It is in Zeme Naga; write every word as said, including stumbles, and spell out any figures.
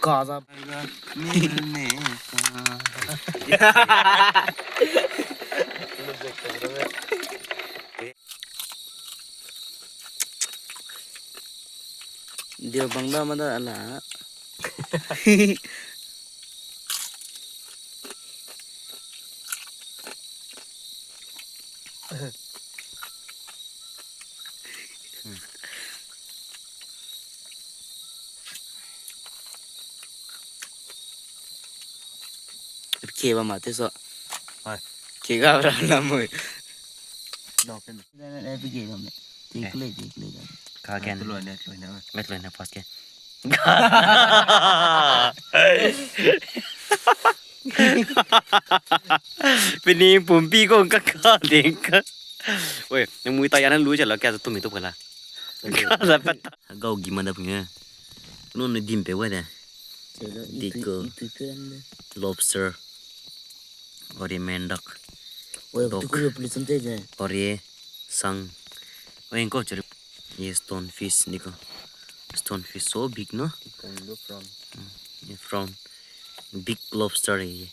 Gaza. Dia bang da ma da ala. Ke ba ma te so. Hai. Ke ga ra na mui. No, pen. Ne, ne, pe ke ga me. Tik le, tik le ga. Ka gen. Tloi ne, tloi ne. Met tloi ne pas ke. Pini pumpi ko ka ka ding ka. Oi, nang mui ta ya na lu ja la ka tu mi tu pala. Ka la pat. Gau gi ma da pung e. Kuno ne dim pe wa de. Diko. Lobster. Ori mendak. Oi, dok. Tukuri puli sante je. Ori sang. Oi, engko churi. Ye stone fish niko. Stone fish so big, no? You can look from. Mm, ye from big lobster ye.